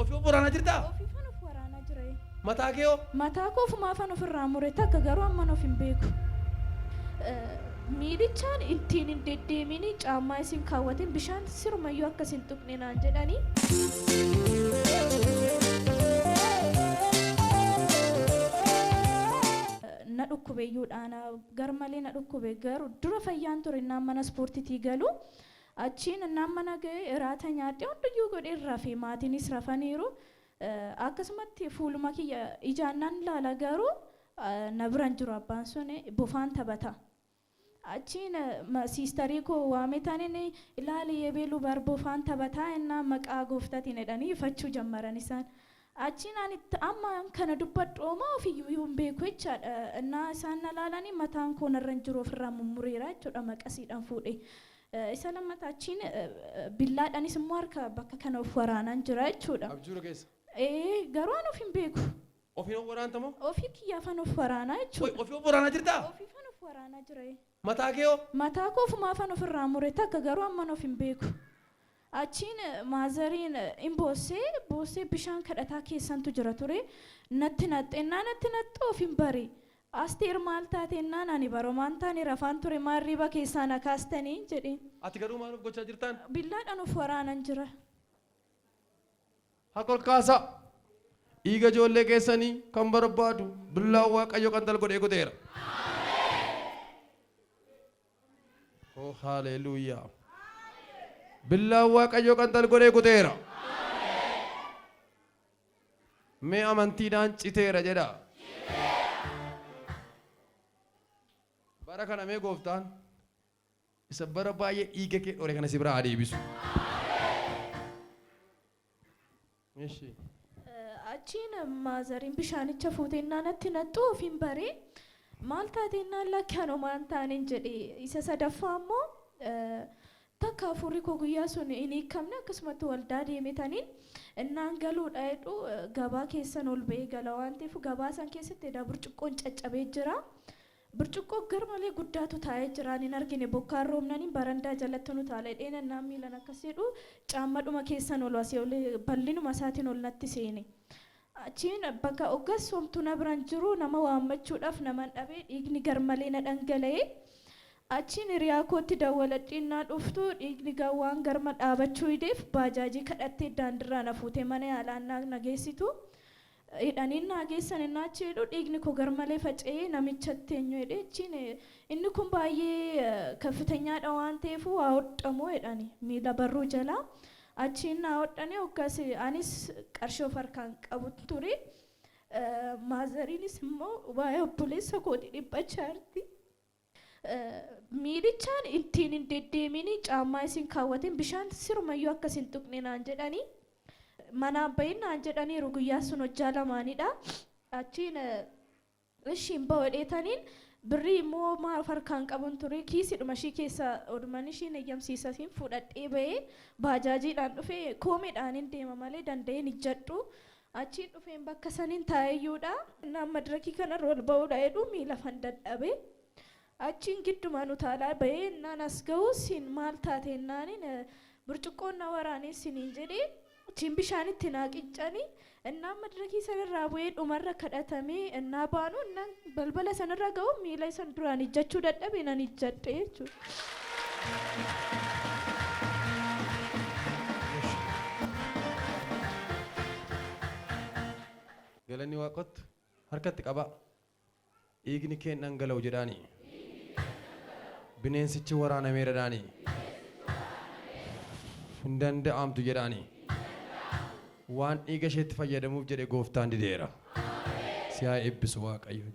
Ofii of waraanaa jirtaa? Ofiifan of waraanaa jira. Mataa kee hoo? Mataa koo ofumaafan ofirraa mure takka garuu amman of hin beeku. Miilichaan ittiin hin deddeemini caammaa isin kaawwatin bishaan sirumayyuu akka isin tuqne naan jedhanii. Na dhukkubeyyuudha ana garmalee na dhukkube garuu dura fayyaan ture innaan mana ispoortiitii galu achiin innaan mana ga'e iraata nyaadhee hunduyyuu godhee rafe maatiinis rafaniiru akkasumatti fuuluma kiyya ijaan nan laala garuu na biran jiru abbaan sun bofaan taphata. Achiin siistarii koo waametaniin ilaali yebeelu bar bofaan taphataa innaan maqaa gooftaatiin jedhanii ifachuu jammaran isaan. Achiin ani amma kana dubbadhu homaa ofiyyuu hin beeku jechaadha. Innaa isaan na laalanii mataan koo narra hin jiru ofirraa mummureera jechuudha maqasiidhaan fuudhee. Isa lammata achiin billaadhaanis immoo harka bakka kana of waraanaan jira jechuudha. Abjuudha keessa. Garuu an of hin beeku. Ofiin of waraanta moo? Ofii kiyyaafan of waraanaa jechuudha. Ofii of waraanaa jirtaa? Ofiifan of waraanaa jira. Mataa kee hoo? Mataa koo ofumaafan ofirraa mure takka garuu amman of hin beeku. Achiin maazariin hin boossee boossee bishaan kadhataa keessantu jira ture. Natti naxxennaa natti naxxu of hin bari. Asteer maal taatennaan ani baromaan taane rafaan ture maarriiba keessaa na kaastanii jedheen. Ati garuu maal of gochaa jirtaan? Billaadhaan of waraanan jira. Harka ol kaasaa. Dhiiga ijoollee keessanii kan barbaadu billaan Waaqayyo kan tal godhee kuteera. Oh haleluuyaa. Billaan Waaqayyo kan tal godhee kuteera. Mee amantiidhaan citeera jedha. Bara kana mee gooftaan isa bara baay'ee dhiiga kee dhore kana si biraa haa deebisu. Ishi. Achiin maazariin bishaanicha fuutennaa natti naxxu ofiin baree maal taatennaan lakki anumaan taaneen jedhe isa sadaffaa immoo takka hafuurri koo guyyaa sun hin hiikamne akkasumatti waldaa deemetaniin innaan galuudha jedhu gabaa keessan ol ba'ee gala waan ta'eef gabaa san keessatti edaa burcuqqoon caccabee jira. Burcuqqoo garmalee guddaatu taa'ee jira hin argine bokkaan roobnaniin barandaa jalatti nu taala jedheen innaan miilan akkas jedhu caammadhuma keessan ol asii ol bal'inuma isaatiin ol natti seene. Achiin bakka hoggas homtuu na biran jiru nama waammachuudhaaf naman dhabee dhiigni garmalee na dhangala'e. Achiin hiriyaa kootti dawwaladhiin naa dhuftu dhiigni waan garma dhaabachuu hideef baajaajii kadhattee daandirraa na fuutee mana yaalaa na geessitu. Hidhaniin naa geessan innaa achi jedhu dhiigni koo garmalee faca'ee namichatti eenyu jedhee achiin inni kun baay'ee kaffitanyaadha waan ta'eef waa hodhamu jedhani miila barruu jalaa. Achiin naa hodhanii hoggas anis qarshii of harkaan qabu ture. Maazariinis immoo waa'ee obboleessa kooti dhiphachaa jirti. Miilichaan ittiin hin deddeemini caammaa isin kaawwatin bishaan sirumayyuu akka isin tuqne naan jedhanii manaan bahin naan jedhaniiru guyyaa sun hojjaa lamaanidha. Achiin ishiin ba'u dheetaniin birrii immoo maal of harkaan qabun ture kiisidhuma ishii keessa oduman ishiin eeyyamsiisatiin fudhadhee ba'ee baajaajiidhaan dhufee koomeedhaan hin deema malee danda'een ijjadhu. Achiin dhufeen bakka saniin taa'eyyuudha. Naan madirakii kanarra ol ba'uudha jedhu miila fan dadhabe. Achiin giddumaan utaalaa ba'ee innaan as ga'u siin maal taate innaaniin burcuqqoon na waraanee siniin jedhee achiin bishaan itti naa qiccanii innaan madirakii sanarraa bu'ee dhumarra kadhatamee innaa baanu innaan balbala sanarra ga'u miila isan duraan ijjachuu dadhabe nan ijjadhe jechuudha. Galanni waaqottu harkatti qabaa. Dhiigni kee hin dhangala'u jedhaani. Bineensichi waraanameera jedhaani. Hin danda'amtu jedhaani. Waan dhiiga isheetti fayyadamuuf jedhe gooftaan dideera. Si haa eebbisu Waaqayyo.